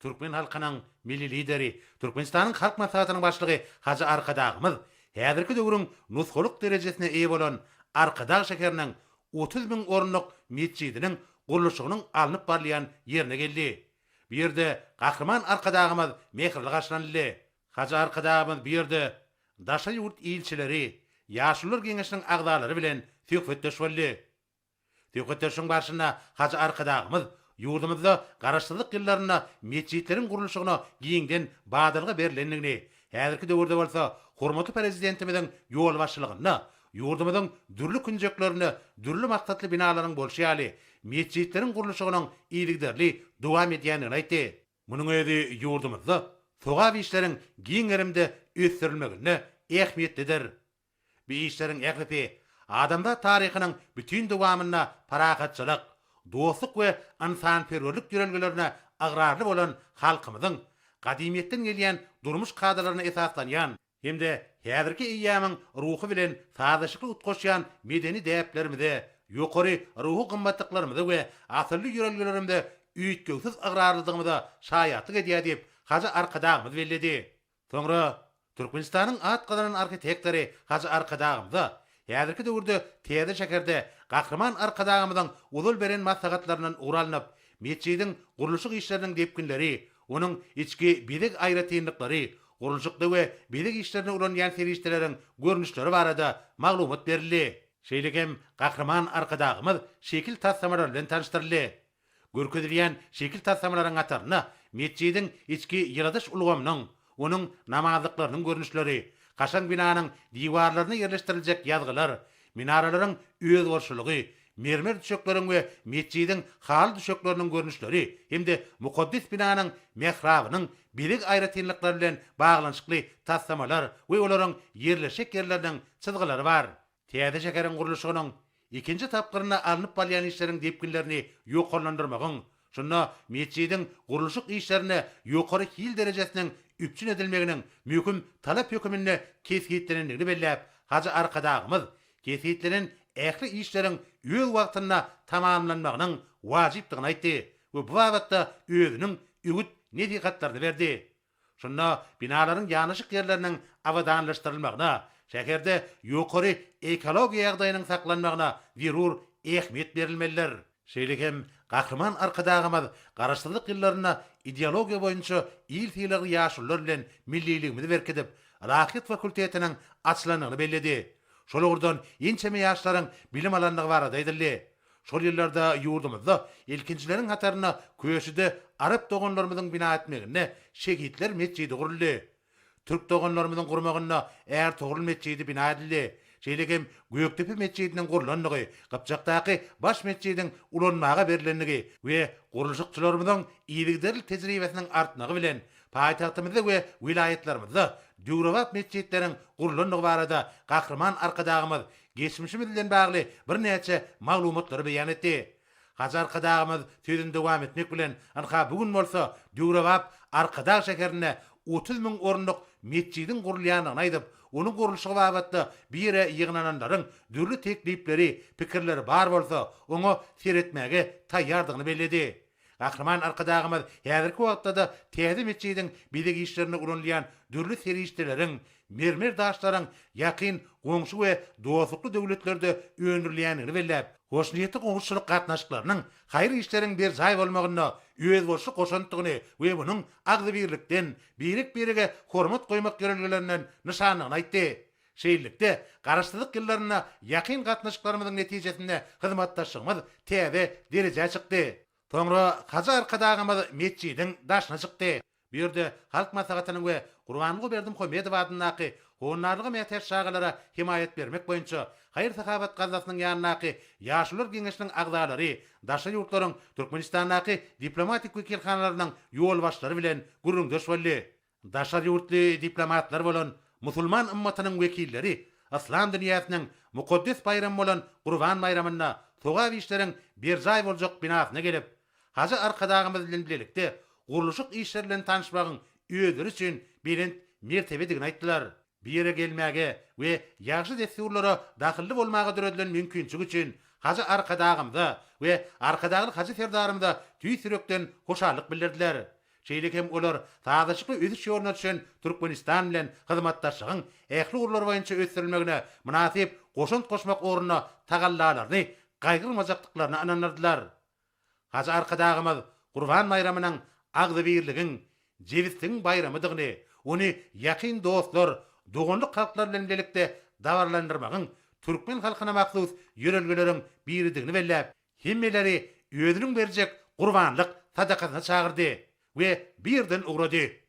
Türkmen halkynyň Milli Lideri, Türkmenistanyň Halk Maslahatynyň Başlygy Hajy Arkadagymyz häzirki döwrüň nusgalyk derejesine eýe bolan Arkadag şäheriniň 30 müň orunlyk metjidiniň gurluşygynyň alnyp barylýan ýerine geldi. Bu ýerde Gahryman Arkadagymyz mähirli garşylanyldy. Hajy Arkadagymyz bu ýerde daşary ýurt ilçileri, Ýaşulular geňeşiniň agzalary bilen söhbetdeş boldy. Söhbetdeşligiň barşynda Hajy Arkadagymyz ýurdumyzda Garaşsyzlyk ýyllarynda metjitleriň gurluşygyna giňden badalga berlendigini, häzirki döwürde bolsa hormatly Prezidentimiziň ýolbaşçylygynda ýurdumyzyň dürli künjeklerinde dürli maksatly binalaryň bolşy ýaly, metjitleriň gurluşygynyň yzygiderli dowam edýändigini aýtdy. Munuň özi ýurdumyzda sogap işleriň giň gerimde ösdürilmeginde ähmiýetlidir. Bu işleriň ählisi adamzat taryhynyň bütin dowamynda parahatçylyk, dostluk we ynsanperwerlik ýörelgelerine ygrarly bolan halkymyzyň gadymyýetden gelýän durmuş kadalaryna esaslanýan hem-de häzirki eýýamyň ruhy bilen sazlaşykly utgaşýan medeni däplerimize, ýokary ruhy gymmatlyklarymyza we asylly ýörelgelerimize üýtgewsiz ygrarlydygymyza şaýatlyk edýär diýip, hajy Arkadagymyz belledi. Soňra Türkmenistanyň at gazanan arhitektory Hajy Arkadagymyza häzirki döwürde täze şäherde Gahryman Arkadagymyzyň ozal beren maslahatlaryndan ugur alnyp, metjidiň gurluşyk işleriniň depginleri, onuň içki bezeg aýratynlyklary, gurluşykda we bezeg işlerinde ulanylýan serişdeleriň görnüşleri barada maglumat berildi. Şeýle hem Gahryman Arkadagymyz şekil taslamalary bilen tanyşdyryldy. Görkezilýän şekil taslamalaryň hatarynda metjidiň içki ýyladyş ulgamynyň, onuň namazlyklarynyň görnüşleri, kaşaň binanyň diwarlaryna ýerleşdiriljek ýazgylar, minaralaryň özboluşlylygy, mermer düşekleriň we metjidiň haly düşekleriniň görnüşleri hem-de mukaddes binanyň mährabynyň bezeg aýratynlyklary bilen baglanyşykly taslamalar we olaryň ýerleşjek ýerleriniň çyzgylary bar. Täze şäheriň gurluşygynyň ikinji tapgyrynda alnyp barylýan işleriň depginlerini ýokarlandyrmagyň, şunda metjidiň gurluşyk işlerinde ýokary hil derejesiniň üpjün edilmeginiň möhüm talap höküminde kesgitlenendigini belläp, hajy Arkadagymyz kesgitlenen ähli işleriň öz wagtynda tamamlanmagynyň wajypdygyny aýtdy we bu babatda özüniň öwüt-nesihatlaryny berdi. Şunda binalaryň ýanaşyk ýerleriniň abadanlaşdyrylmagyna, şäherde ýokary ekologiýa ýagdaýynyň saklanmagyna zerur ähmiýet berilmelidir. Şeýle hem Gahryman Arkadagymyz Garaşsyzlyk ýyllarynda ideologiýa boýunça il sylagly ýaşulular bilen milliligimizi berkidip, Ylahyýet fakultetiniň açylandygyny belledi. Şol ugurdan ençeme ýaşlaryň bilim alandygy barada aýdyldy. Şol ýyllarda ýurdumyzda ilkinjileriň hatarynda Köşüde arap doganlarymyzyň bina etmeginde Şehitler metjidi guruldy. Türk doganlarymyzyň gurmagynda Ärtogrul metjidi bina edildi. Şeýle hem Gökdepe metjidiniň gurlandygy, Gypjakdaky baş metjidiň ulanmaga berlendigi we gurluşykçylarymyzyň yzygiderli tejribesiniň artmagy bilen paýtagtymyzda we welaýatlarymyzda döwrebap metjitleriň gurlandygy barada Gahryman Arkadagymyz Geçmişimiz bilen bagly birnäçe maglumatlary beýan etdi. Hajy Arkadagymyz sözüni dowam etmek bilen, ynha bu gün bolsa döwrebap Arkadag şäherinde 30 müň orunlyk metjidiň gurulýandygyny aýdyp, onuň gurluşygy babatda bu ýere ýygnananlaryň dürli teklipleri, pikirleri bar bolsa, oňa seretmäge taýýardygyny belledi. Gahryman Arkadagymyz häzirki wagtda-da täze metjidiň bezeg işlerinde ulanylýan dürli serişdeleriň, mermer daşlaryň ýakyn goňşy we dostlukly döwletlerde öndürilýändigini belläp, hoşniýetli goňşuçylyk gatnaşyklarynyň haýyr işleriň berjaý bolmagynda özboluşly goşantdygyny we munuň agzybirlikden, birek-birege hormat goýmak ýörelgelerinden nyşandygyny aýtdy. Şeýlelikde, Garaşsyzlyk ýyllarynda ýakyn gatnaşyklarymyzyň netijesinde hyzmatdaşlygymyz täze derejä çykdy. Soňra Hajy Arkadagymyz metjidiň daşyna çykdy. Bu ýerde Halk Maslahatynyň we Gurbanguly Berdimuhamedow adyndaky Howandarlyga mätäç çagalara hemaýat bermek boýunça haýyr-sahawat gaznasynyň ýanyndaky Ýaşulular geňeşiniň agzalary, daşary ýurtlaryň Türkmenistandaky diplomatik wekilhanalarynyň ýolbaşçylary bilen gürrüňdeş boldy. Daşary ýurtly diplomatlar bolan musulman ymmatynyň wekilleri yslam dünýäsiniň mukaddes baýramy bolan Gurban baýramynda sogap işleriň berjaý boljak binasyna gelip, hajy Arkadagymyz bilen bilelikde gurluşyk işleri bilen tanyşmagyň özleri üçin belent mertebedigini aýtdylar. Bu ýere gelmäge we ýagşy dessurlara dahylly bolmaga döredilen mümkinçilik üçin hajy Arkadagymyza we Arkadagly hajy Serdarymyza tüýs ýürekden hoşallyk bildirdiler. Şeýle hem olar sazlaşykly ösüş ýoluna düşen Türkmenistan bilen hyzmatdaşlygyň ähli ugurlar boýunça ösdürilmegine mynasyp goşant goşmak ugrunda tagallalaryny gaýgyrmajakdyklaryna ynandyrdylar. Hajy Arkadagymyz Gurban baýramynyň agzybirligiň, jebisligiň baýramydygyny, ony ýakyn dostlar, doganlyk halklar bilen bilelikde dabaralandyrmagyň türkmen halkyna mahsus ýörelgeleriň biridigini belläp, hemmeleri özüniň berjek gurbanlyk sadakasyna çagyrdy we bu ýerden ugrady.